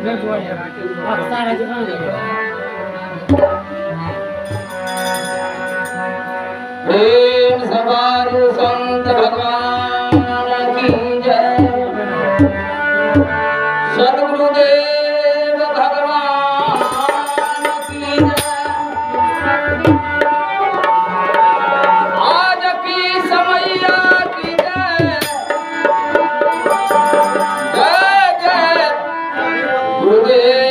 प्रेम सवार संत भगवान की जय। सदगुरुदेव भगवान की जय। आज की समैया की जय। जय जय गुरुदेव।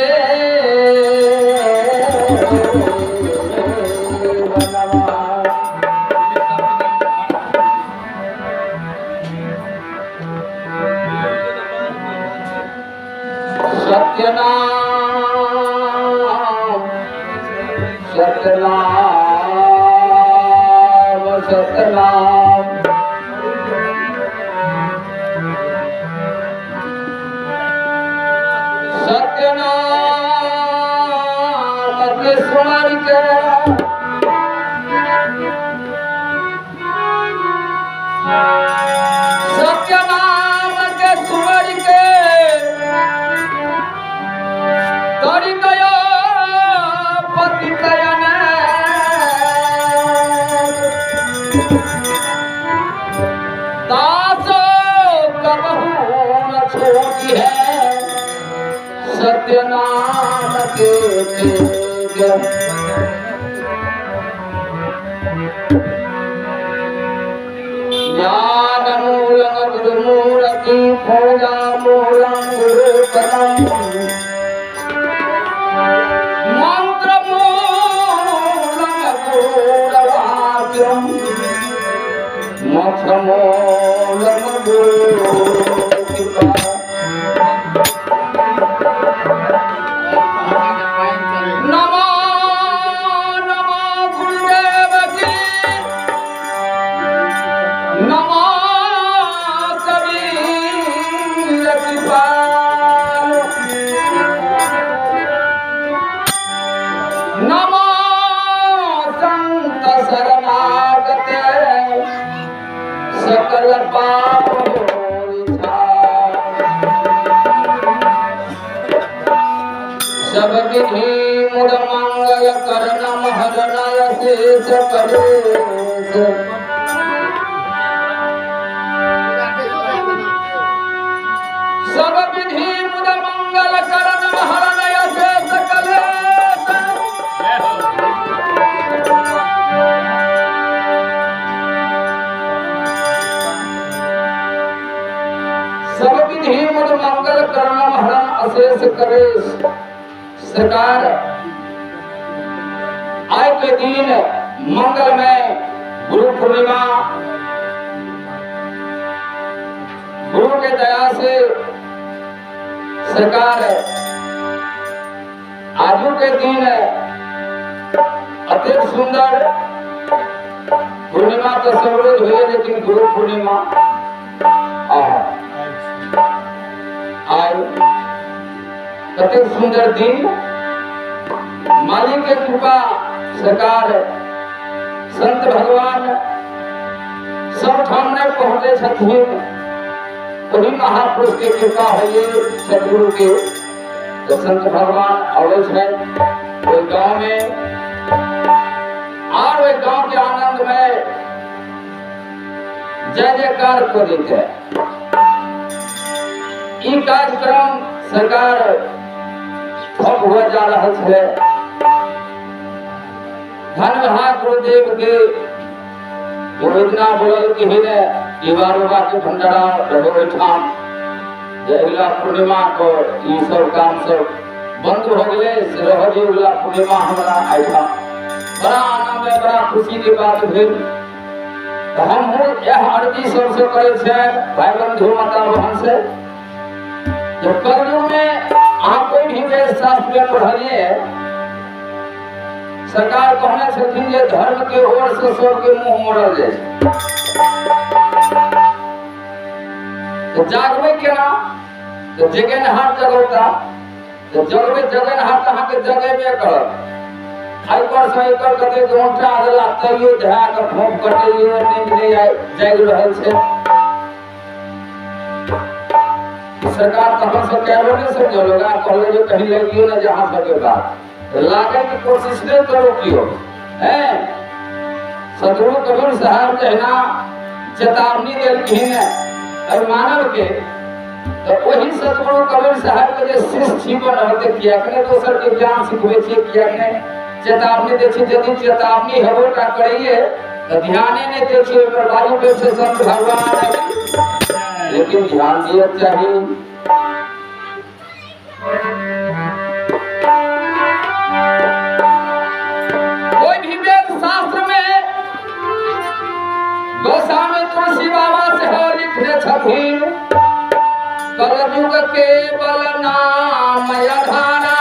सत्यनाम सत्यनाम सत्यनाम सत्यनाम के सुमर के सत्यनाम के सुमर के तरी गयो पतितयन दास कबहू न छोड़ी है सत्यनाम के तेज। ज्ञान मूलं गुरुमूर्ति पूजा मूलं गुरुपदम् मंत्र मूलं गुरुवाक्यं मोक्ष मूलं गुरुकृपा। नमो नमो गुरुदेव की नमो कबीर कृपाल नमो संत शरणागत सकल पाप सब विधि मुद मंगल करनम हरण शेष कलेश। सब विधि मुद मंगल करनम हरण शेष कलेश। सब विधि मुद मंगल करनम हरण अशेष कलेश। सरकार आज के दिन मंगल में गुरु पूर्णिमा गुरु के दया से सरकार आजू के दिन अति सुंदर पूर्णिमा तो सब रोज हुई, लेकिन गुरु पूर्णिमा आए कतेक सुंदर दिन। मालिक के कृपा सरकार संत भगवान सब ठाम नहीं पहुँचे छथिन, वही महापुरुष के कृपा है सदगुरु के। तो संत भगवान अवे ओहि गांव में और वही गांव के आनंद में जय जयकार को देते हैं। ई कार्यक्रम सरकार ठप हुआ जा रहा है। धन्यवाद गुरुदेव के योजना बोलल कि ने बाबा के भंडारा रहे ओहिठाम जे अगिला पूर्णिमा को ई सब काम सब बंद हो गए से रह जे अगिला पूर्णिमा हमरा एहिठाम बड़ा आनंद है, बड़ा खुशी के बात भेल। तो हम यह अर्जी सबसे करै छियनि भाई बंधु माता बहन से, जब कलयुग में अहाँ कोई भी वेद शास्त्र में पढ़लिए सरकार कहने छथिन जे धर्म के ओर से सबके मुंह मोड़ल जाइ छै। तो जागबै केना? तो जगेनहार जगौता, तो जगबै जगेनहार तऽ अहाँके जगेबे करत। एहि से एहि पर कतेक उठा देला तैयो धए कऽ फोंक कटैयो नींद नहि जागि रहल छै। सरकार तखन से कैरो नहीं समझल आ कहले जे कहीं लगियो ना जहां सके बात लागे के कोशिश नहीं करो कियो हैं। सदगुरु कबीर साहब जहिना चेतावनी देलखिन है मानव के, तो वही सदगुरु कबीर साहब के जे शिष्य छी बनल ते किया ने दोसर के ज्ञान सिखबै छै, किया ने चेतावनी दै छै। यदि चेतावनी हेबो टा करैये तो ध्याने नहीं दै छै, ओकर बाजू पे से संत भगवान, लेकिन ध्यान दिए चाहिए। कोई भी वेद शास्त्र में गोस्वामी तुलसी बाबा से हो लिखने छथिन, कलयुग केवल नाम अधारा,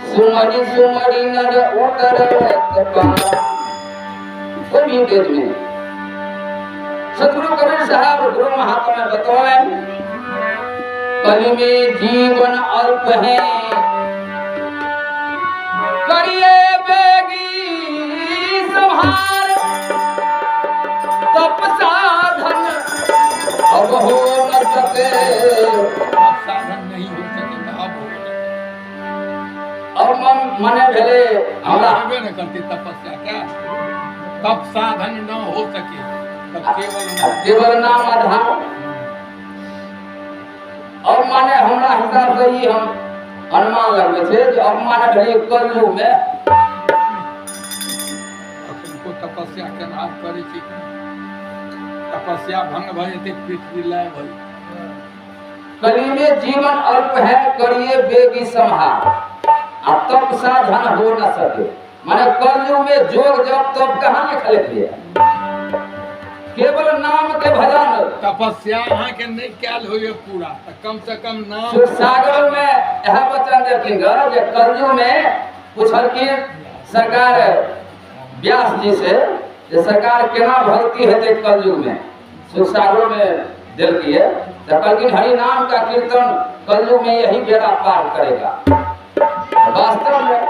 सुमरि सुमरि नर उतरत पार। कोई भी वेद में सदगुरु कबीर साहब गुरु महात्मा बतौलन, कलि में जीवन अल्प है, करिए बेगी संहार, तप साधन अब हो न सके, अब साधन नहीं हो सके तो अब हो अब मने भेले हमरा होबे न करती तपस्या, क्या तप साधन न हो सके तब केवल केवल नाम आधार। और माने हमरा हिसाब से ई हम अनुमान लगबै छै जे अब माने भेलै कलयुग में अखन तपस्या केना करै छी, तपस्या भंग भऽ जेतै, पृथ्वी लय भऽ जेतै। कलि में जीवन अल्प है, करिए बेगी संहार, आ तप साधन हो न सके। माने कलयुग में जोग जप तप कहाँ लिखल है, केवल नाम के भजन। तपस्या अहाँ के नहीं कैल होइए पूरा त कम से कम नाम। सागर में यह वचन देलखिन जे कलयुग में पूछलखिन सरकार व्यास जी से जे सरकार केना भक्ति हेतै कलयुग में, सुसागर में देलकी है तो कहलखिन हरि नाम का कीर्तन कलयुग में यही बेड़ा पार करेगा। वास्तव में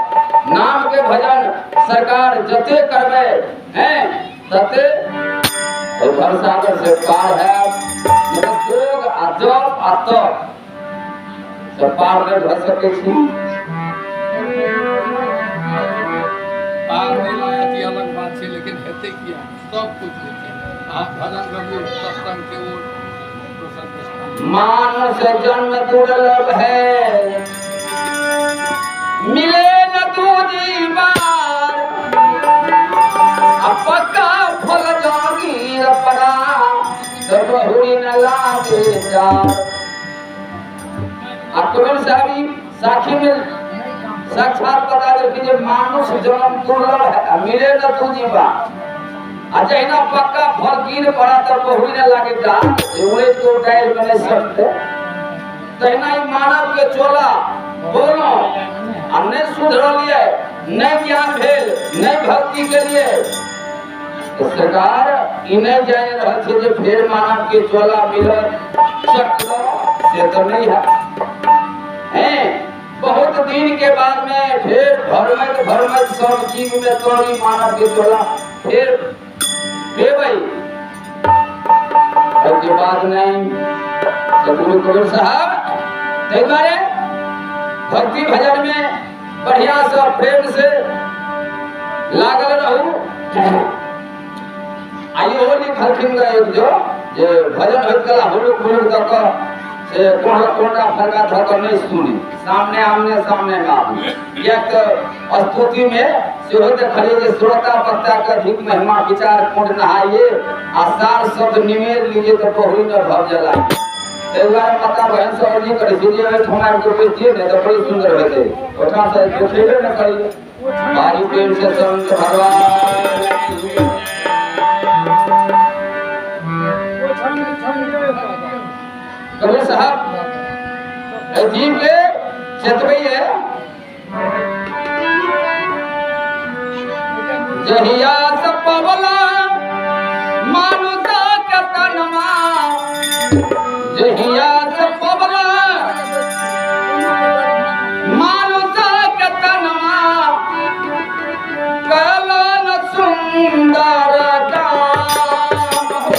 नाम के भजन सरकार जते करबे हैं तते भरसागर से पार है। मतलब जोग आ जप आ तप से पार नहीं भऽ सकै छी। पार नहीं लागत ई अलग बात छै, लेकिन हेतै किया, सब कुछ हेतै। अहाँ भजन करू, सत्संग के ओर दोसर मानुष जन्म दुर्लभ है, मिले न दूजी बार, पक्का फल जागीर पड़ा, तब हुई न लागे जार। आ कबीर साहब साखी में साक्षात बता देलखिन जे मानुष जन्म दुर्लभ है, मिले न दूजी बार, आ जहिना पक्का फल गिर पड़ा तब हुई न लागे डार, उड़े को डायल में नहीं सकते, तहिना ई मानव के चोला बोलो आ नहीं सुधरल ये, नहीं ज्ञान भेल, नहीं भक्ति के लिए तो सरकार ई नहीं जानि रहल छै जे फेर मानव के चोला मिलत से तो नहीं है। हैं बहुत दिन के बाद में फिर भरमत भरमत सब जीव में तोरी मानव के चोला फिर पेबै, के बाद नहीं। सदगुरु कबीर साहब ताहि दुआरे भक्ति भजन में बढ़िया से प्रेम से लागल रहू। आ इहो लिखलखिन एक जो जे भजन होइत कला हुलुक हुलुक दऽ कऽ से कोना कोना फरका धऽ कऽ नहीं सुनी, सामने आमने सामने में आबू, किएक तऽ स्तुति में सेहो देखलियै जे श्रोता वक्ता के अधिक महिमा विचार कोट नहाइए आ सार शब्द निमेर लीजिए तो बहुरी न भव जलाइए। ताहि दुआरे माता बहन सब अर्जी करै छी जे ओहिठाम आबि कऽ बैसियै ने तऽ बड़ी सुन्दर हेतै, ओहिठाम से देखेबे ने करियै। भारी प्रेम से संत भगवान कबीर साहब जीव के चेतबैये, जहिया सब पवला मानुष के तनमा, जहिया सब पवला मानुष के तनमा, कलन सुंदर काम हो,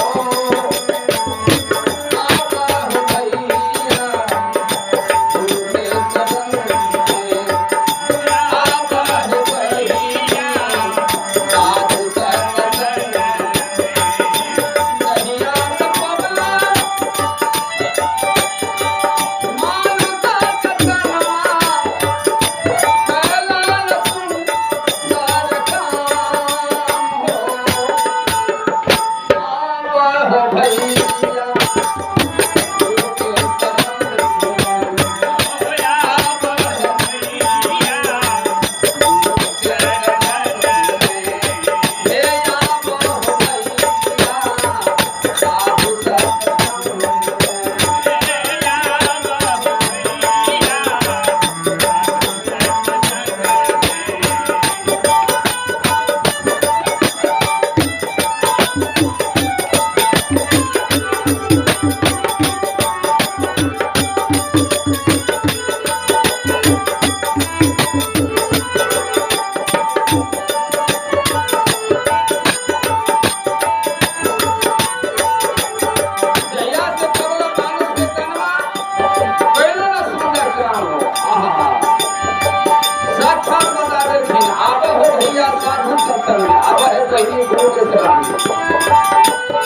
खुश रहिए।